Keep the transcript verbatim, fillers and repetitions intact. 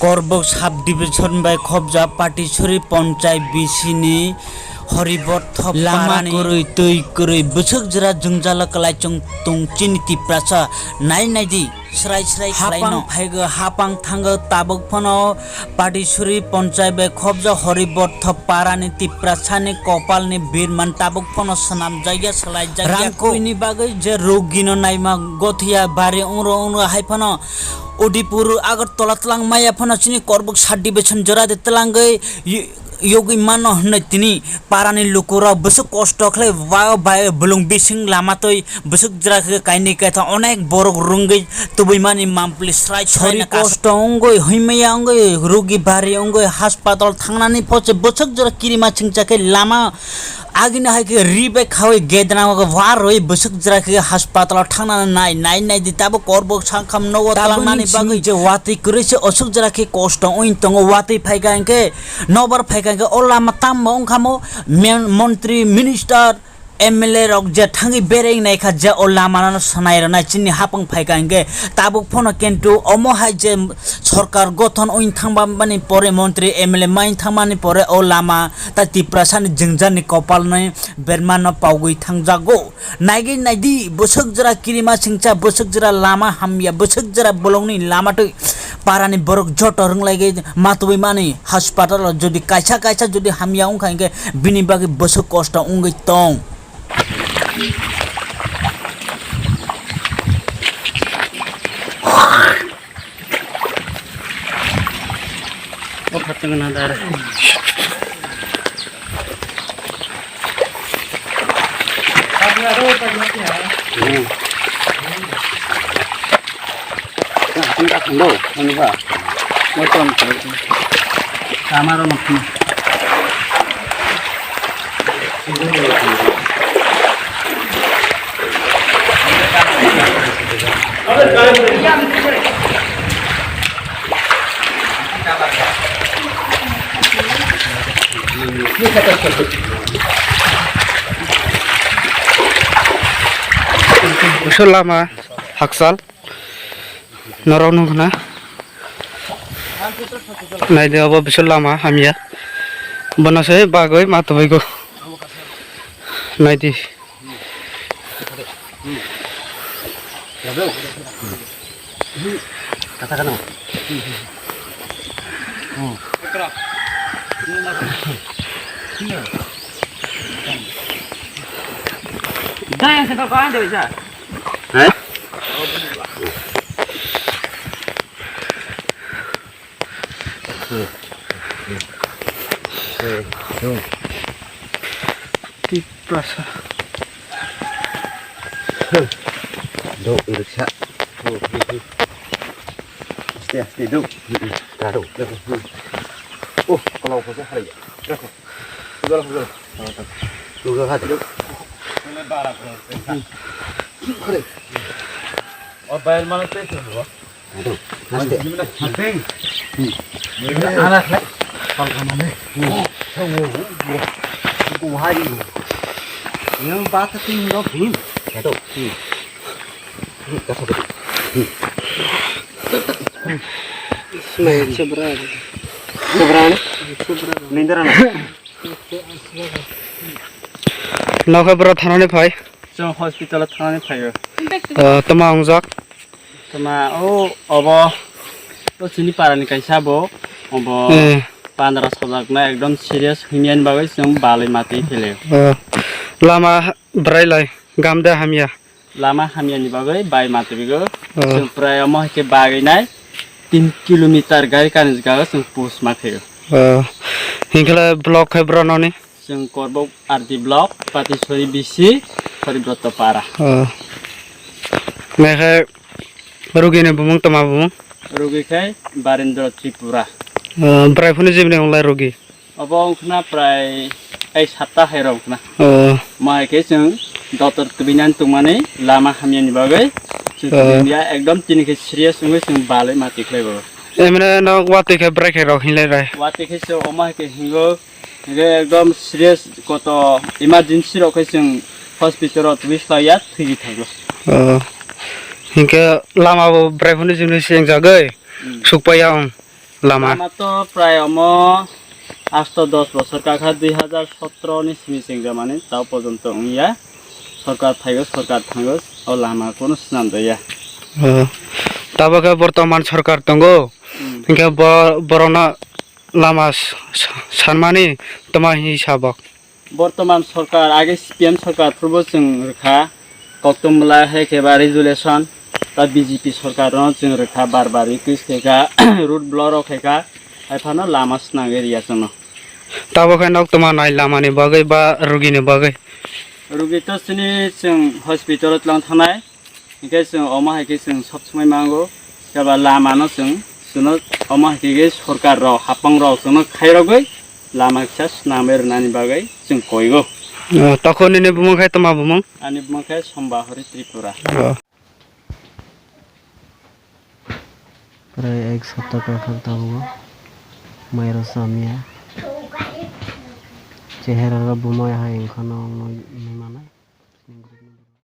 Korbok sub division bai khobjak Patisuri ponchai bisini Horibotho lama parani kwrwi twi kwrwi bwswk jwra jwngjalo kwlaichwng tong chini Tiprasa nai naidi. Srai srai hapang khlaino. Phaigo, hapang thango, tabuk phano Patisuri ponchai bai khobjak Horibotho parani Tiprasani kopalni birman tabuk phano swnamjakya, swlaijakya. Rang ko- kuini bagwi je rogino naima gothiya bari ungro ungro hai phano Udipur Agartala tlang maya phano chini Korbok sub division jora de tlangwi y-, yogwi mano hwnwi tini parani lukurok bwswk kosto khlai, wa bai bolong bising lama twi bwswk jwra khe kainwi kaitha onek borok rwngwi tubui mani mampli srai srai. Sori na kas- kosto wngwi himya wngwi rugi bari wngwi hospital thangnani phoche bwswk jwra kirima chingcha khe lama agini hai khe ri bai khawi gedna wa rwi bwswk jwra khe hospital thangnani nai nai nai di tabo Korbok sangkham nogo taboni tlangnani bagwi je watwi kwrwi se oswk jwra khe kosto wng tongo watwi phaikha hinkhe. Nobar phaikha khe o lama tambo wngkhamo men-, montri, minister, M L A rok je thangwi bereng naikha je o lama no swnai rwnai chini hapang phaikha hinkhe tabuk phano kintu omo hai je sorkar gothon wng thangba mani pore montri M L A mai thangmani pore o lama ta Tiprasa ni jwngjal ni kopal ni berma no pogwi thangjago. Naigwi naidi, bwswk jwra kirima singcha, bwswk jwra lama hamya, bwswk jwra bolongni lama twi parani borok joto rwnglaigwi matwi mani hospital o jodi kaisa kaisa jodi hamya wngkha hinkhe bini bagwi bwswk kosto wngwi tong. O phatang na dare. Hmm. Nah, ini tak tahu, ini, Pak. Motor, motor. Kamar, motor. Usul lama, haksal. Norok nung khna. Naidi obo bisul lama hamya. Bono se bagwi ma tubui go. Naidi. Kata kana. Dai sa ka ka de sa. Hah? Tiprasa. Do iriksa. Aste, aste, do. Kado. Oh, kalau kau hari. Hujol, hujol. Hujol hadi. Hore. O bayar mana teh tu. Aduh, nanti. Nanti. Anak, eh. Kalau kamu nih. Tuh, hari. Yang batas ini lo pun. Aduh. Kata betul. Sebelah. Sebelah. Sebelah. Lindaran. Nokha bwrwi thanani phai. Chwng hospital o thanani phaio. Ah, tama wngjak? Tama o obo o chini parani kaisa bo obo. Eh. Pandra sojakna ekdom serious himyani bagwi chwng balwi mati philio. Ah, lama bwrwi lai gamda hamya. Lama hamyani bagwi bai matwigo. Oh. Chwng prai omo hai khe bagwi nai tin kilometer gari kanwi jagao chwng post ma khaio. Oh. Hinkhe block khai bwrwi noni? Chwng Korbok R D block, Patisori B C, Horibrotto para. Oh. Mekhe rugini bumung toma bumung? Rugi khai Barendra Tripura. Oh, bwrwi phunu jibini wng lai rugi? Obo wngkhna prai tei satta hai rok wngkhna. Oh. Mo hai khe chwng doctor tubinani tongmani lama hamyani bagwi chwng Oh. tubinliya ekdom tini khe serious wngwi chwng balwi mati khlai bo. Emne no watwi khe bwrwi khe rok hinlai rai. Watwi khe se omo hai khe hingo, hingo ekdom serious koto emergency rok khe chwng hospital o tubui slaiya thwiji thango. Oh. Hinkhe lama bo bwrwi phunu jibini se wngjagwi Hmm. sukpaiya wng. Lama? Lama to prai omo asto dos bosor kakha, dui hazar sotro ni simi chengramani, tao porjonto wngya. Sorkar phaigo, sorkar thango, o lama kunu swnam jaya. Oh. Tabok khe bortoman sorkar tongo. Hmm. Hinkhe bo-, borokno lama s-, s-, sanmani toma hi sabok? Bortoman sorkar, age C P M sorkar phuru bo chwng rwkha, koktwmla hai khe ba resolution, ta B J P sorkar no chwng rwkha, bar bar request khaikha, road block rok khaikha, hai phano lama swnamwi rwya chwngno. Tabok khe nok toma nai lamani bagwi ba rugini bagwi? Rugi to chini chwng hospital o twlang thangnai. Hinkhe chwng omo hai khe chwng sob somoi mango, keba lama no chwng, chwngno omo hai khe sorkar rok, hapang rok chwngno khairogwi lama kisa swnamwi rwnani bagwi chwng koigo. Oh, tokho nini bumung khai toma bumung? Ani bumung khai Sombahori Tripura. Oh. Prai ek sapta kakhar tabuk mairok samya. Chehera rok bumai hai wngkhano wngwi manai.